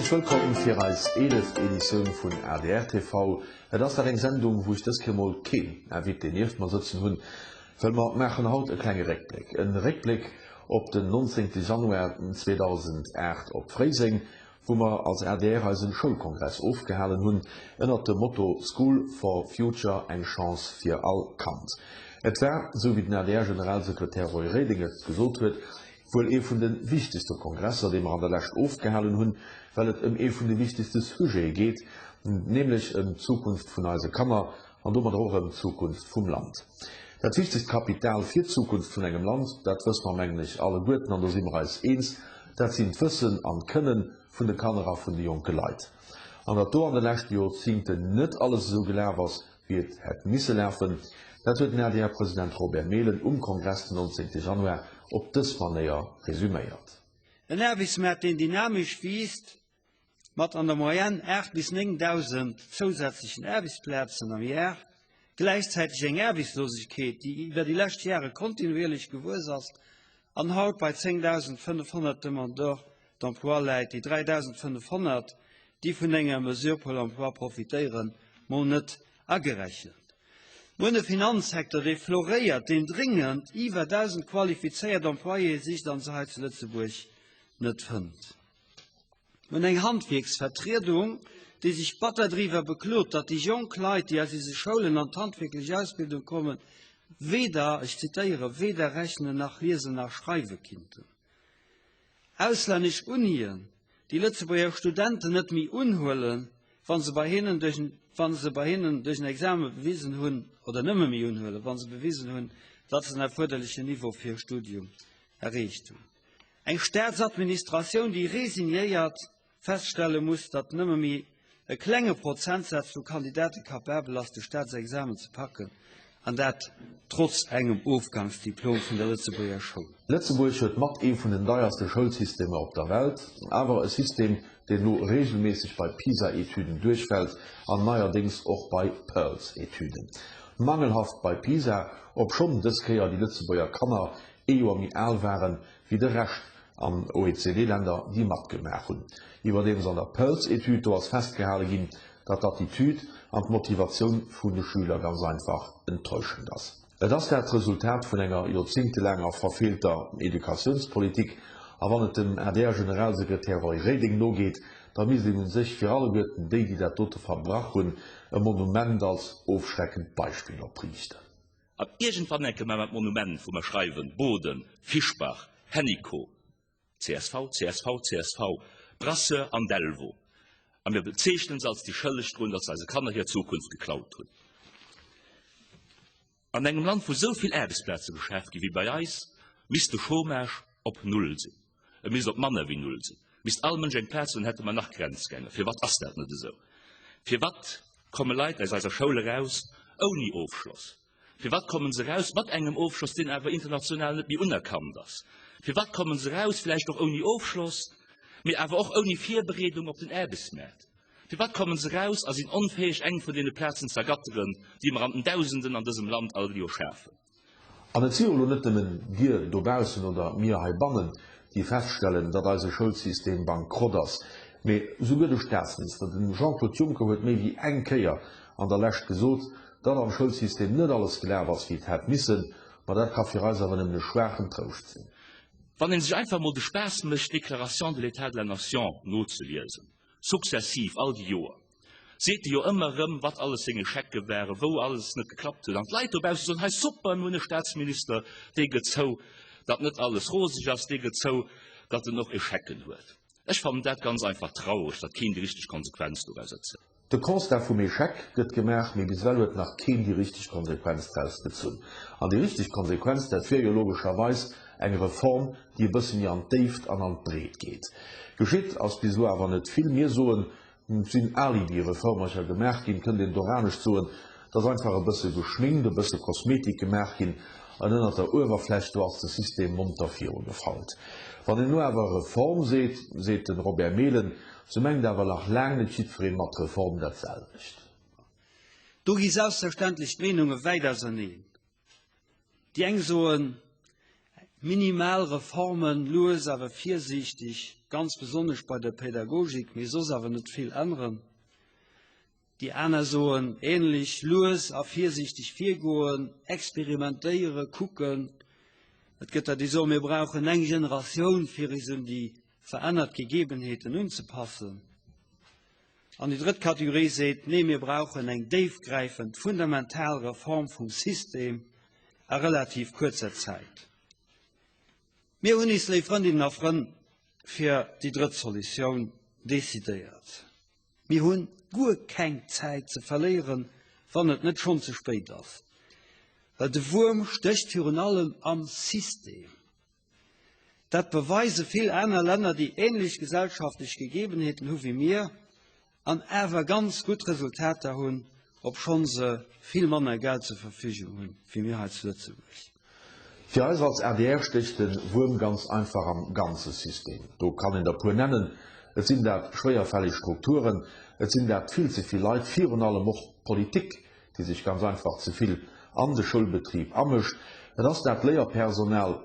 Häerzlech wëllkomm fir eis eeleft Editioun vun adr TV. Et ass dat eng Sendung, wou ech dës Kéier mol keen Invité nieft mer sëtzen hunn, well mer maachen haut e klenge Réckbléck. E Réckbléck op den 19 Januar 2008 op Fréiseng, wou mer als adr eisen Schoulkongress ofgehalen hunn ënnert dem Motto School for Future, eng Chance fir all Kand. Et war, esou wéi den ADR-Generalsekretär Roy Reding et gesot huet, wuel ee vun de wichtegste Kongresser, dee mer an der Lescht ofgehalen hunn, well et ëm ee vun de wichtegste Sujete geet, nämlech ëm d'Zukunft vun eise Kanner an domadder och ëm d'Zukunft vum Land. Dat wichtegst Kapital fir d'Zukunft vun engem Land, dat wësse mer, mengen ech, alleguerten, an do si mer eis eens, dat sinn d'Wëssen an d'Kënne vun de Kanner a vun de jonke Leit. An datt do an de leschte Jorzingten net alles esou gelaf ass, wéi et hätt misse lafen, dat huet den ADR-President Robert Mehlen um Kongress den 19. Januar op dës Manéier resüméiert. En Aarbechtsmaart, deen dynamesch wiisst, mat an der Moyenne 8 bis 9.000 zousätzlechen Aarbechtsplazen am Jar, gläichzäiteg eng Aarbechtslosegkeet, déi iwwer déi lescht Jahre kontinuierlech gewuess ass an haut bei 10.500 Demandeurs d'emploi läit, déi 3.500, déi vun enger Mesure Pôle emploi profitéieren, mol net agerechent. Mir hunn e Finanzsecteur, dee floréiert, deen dringend iwwer 1.000 qualifizéiert Employéë sicht an se hei zu Lëtzebuerg net fënnt. Mir hunn eng Handwierksvertriedung, déi sech batter driwwer beklot, datt déi jonk Leit, déi aus eise Schoulen an d'handwierklech Ausbildung kommen, weder, ech zitéieren, weder rechnen nach liesen nach schreiwe kinnten. Auslännesch Unien, déi Lëtzebuerger Studenten net méi unhuelen, wa se bei hinnen duerch en, wa se bei hinnen duerch en Exame bewisen hunn, oder nëmme méi unhuelen, wa se bewisen hunn, datt se den erfuerderlechen Niveau fir e Studium erreecht hunn. Eng Staatsadministratioun, déi resignéiert feststelle muss, datt nëmme méi e klenge Prozentsaz vu Kandidate capabel ass, de Staatsexamen ze packen, an dat trotz engem Ofgangsdiplom vun der Lëtzebuerger Schoul. Lëtzebuerg huet mat ee vun den deierste Schoulsystemer op der Welt, awer e System, deen elo reegelméisseg bei PISA-Etüden duerchfält an neierdéngs och bei PIRLS-Etüden. Mangelhaft bei PISA, obschonn dës Kéier déi Lëtzebuerger Kanner ee Joer méi al waren wéi de Rescht an OECD-Länder, déi matgemaach hunn. Iwwerdeems an der Pulse-Etüd, do ass festgehale ginn, datt d'Attitüd an d'Motivatioun vun de Schüler ganz einfach enttäuschend ass. Et ass dat d'Resultat vun enger joerzéngtelaanger verfeelter Educatiounspolitik. A wann et dem ADR-Generalsekretär Roy Reding nogeet, da misst een u sech fir alleguerten déi, déi dat dote verbrach hunn, e Monument als ofschreckend Beispill opriichten. An iergendwann enke mar mer d'Monument, wou mer schreiwen, Boden, Fischbach, Hennicot, csv, csv, csv, Brasseur an Delvaux, a mir bezeechnen se als déi Schëlleg drun, datt se eise Kanner hir Zukunft geklaut hunn. An engem Land, wou esou vill Aarbechtsplaze geschaf gi wéi bei eis, misst de Chômage op Null sinn. E misst op manner wéi Null sinn. Misst all Mënsch eng Plaz hunn, hätte mer nach Grenzgänger. Firwat ass dat net esou? Firwat komme Leit aus eiser Schoul eraus ouni Ofschloss? Firwat komme se eraus mat engem Ofschloss, deen awer international net méi unerkannt ass? Firwat komme se eraus vläicht och ouni Ofschloss, mee awer och ouni Virbereedung op den Aarbechtsmaart? Firwat komme se eraus a sinn onfäeg, eng vun deene Plazen z'ergatteren, déi mer an den Dausenden an dësem Land all Joer schafen? An et si jo elo net nëmmen Dir dobaussen oder mir heibannen, déi feststellen, datt eise Schoulsystem bankrott ass, mee souguer de Staatsminister, den Jean-Claude Juncker, huet méi wéi eng Kéier an der Lescht gesot, datt am Schoulsystem net alles gelaf ass, wéi et hätt missen. Ma dat ka fir eis awer nëmmen e schwaachen Trouscht sinn. Wann ee sech einfach emol de Spaass mécht, d'Déclaration de l'état de la nation nozeliesen, sukzessiv all déi Joer, seet e jo ëmmer erëm, wat alles seng Echecke waren, wou alles net geklappt huet. An d'Leit dobausse soen, Hei super, mir hunn e Staatsminister, dee gëtt zou, datt net alles roseg ass, dee gëtt zou, datt en och Echecken huet. Ech fannen dat ganz einfach traureg, datt keen déi richteg Konsequenz dorauser zitt. De Constat vum Echec gëtt gemaach, mee bis ewell huet nach keen déi richteg Konsequenz draus gezunn. An déi richteg Konsequenz, dat wier jo logescherweis eng Reform, déi e bësse méi an d'Déift an an d'Breet geet. Geschitt ass bis elo awer net vill. Mir soen, Et sinn Alibi-Reformercher gemaach ginn, kënnt een och anescht soen, et ass einfach e bësse geschminkt, e bësse Kosmetik gemaach ginn an ënnert der Uewerfläch, do ass de System monter virugefault. Wann een elo awer Reform seet, seet de Robert Mehlen, sou mengt awer nach laang net jiddweree mat Reform dat selwecht. Do gi selbstverständlech d'Meenunge wäit auserneen. Déi eng soen. Minimal Reformen, lues awer virsiichteg, ganz besonnesch bei der Pädagogik, mee soss awer net vill änneren. Déi aner soen ähnlech, lues a virsiichteg virgoen, experimentéieren, kucken. Et gëtt der, déi soen, mir brauchen eng Generatioun, fir is un déi verännert Gegebenheeten unzepassen. An déi drëtt Kategorie seet, nee, mir brauchen eng déifgräifend, fundamental Reform vum System a relativ kuerzer Zäit. Mir hunn is, léif Frëndinnen a Frënn, fir déi drëtt Solutioun decidéiert. Mir hunn guer keng Zäit ze verléieren, wann et net schonn ze spéit ass. Well de Wuerm stécht virun allem am System. Dat beweise vill aner Länner, déi ähnlech gesellschaftlech Gegebenheeten hu wéi mir an awer ganz gutt Resultater hunn, obschonn se vill manner Geld zur Verfügung hunn wéi mir hei zu Lëtzebuerg. Fir eis als adr stécht de Wuerm ganz einfach am ganze System. Do kann een der puer nennen, Et sinn dat schwéierfällig Strukturen, et sinn dat vill ze vill Leit, virun allem och d'Politik, déi sech ganz einfach ze vill an de Schoulbetrib amëscht. Et ass dat Léierpersonal,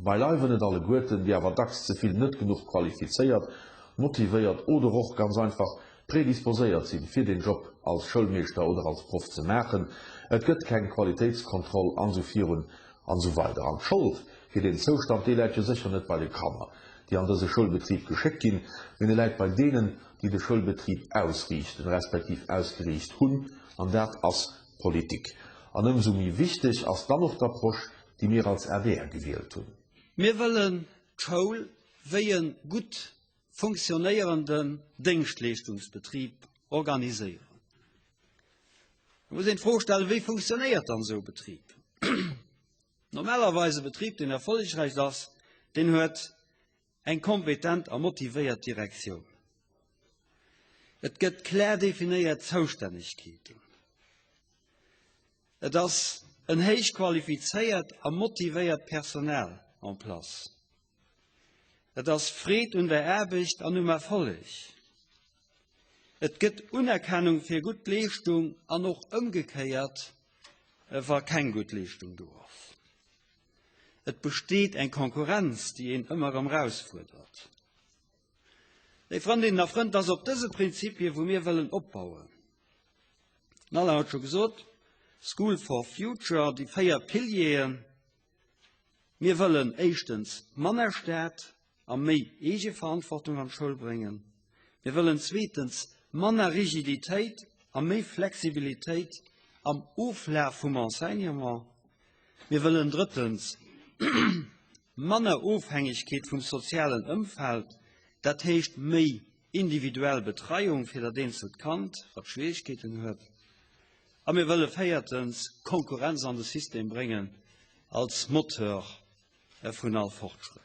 beileiwe net alleguerten, déi awer dacks ze vill net genuch qualifizéiert, motivéiert oder och ganz einfach predisposéiert sinn, fir deen Job als Schoulmeeschter oder als Proff ze maachen. Et gëtt keng Qualitéitskontroll an esou virun an esou weider. An d'Schold fir deen Zoustand, déi läit jo sécher net bei de Kanner, déi an dëse Schoulbetrib geschéckt ginn, mee e läit bei deenen, déi de Schoulbetrib ausriichten, respektiv ausgeriicht hunn, an dat ass d'Politik. An ëmsou méi wichteg ass dann och d'Approche, déi mir als adr gewielt hunn. Mir wëllen d'Schoul wéi e gutt funktionéierenden Déngschtleeschtungsbetrib organiséieren. Da muss een d'Fro stellen, Wéi funktionéiert dann esou e Betrib? Normalerweis e Betrib, deen erfollegräich ass, deen huet Eng kompetent a motivéiert Direktioun. Et gëtt klär definéiert Zoustännegkeeten. Et ass en héich qualifizéiert a motivéiert Personal en place. Et ass Freed un der Aarbecht an um Erfolleg. Et gëtt Unerkennung fir gutt Leeschtung an och ëmgekéiert, wa keng gutt Leeschtung do ass. Et besteet eng Konkurrenz, déi een ëmmer erëm erausfuerdert. Léif Frëndinnen a Frënn, et ass op dëse Prinzipie wou mir wëllen opbauen. Den Alain huet scho gesot, School for Future, déi 4 Pilieren. Mir wëllen éischtens manner Staat a méi Eegeverantwortung an d'Schoul bréngen. Mir wëllen zweetens manner Rigiditéit a méi Flexibilitéit am Oflaf vum Enseignement. Mir wëllen drëttens manner Ofhängegkeet vum sozialen Ëmfeld, dat heescht méi individuell Betreiung fir dat eenzelt Kand, wat Schwierigkeeten huet. A mir wëlle véiertens Konkurrenz an de System bréngen als Moteur vun all Fortschrëtt.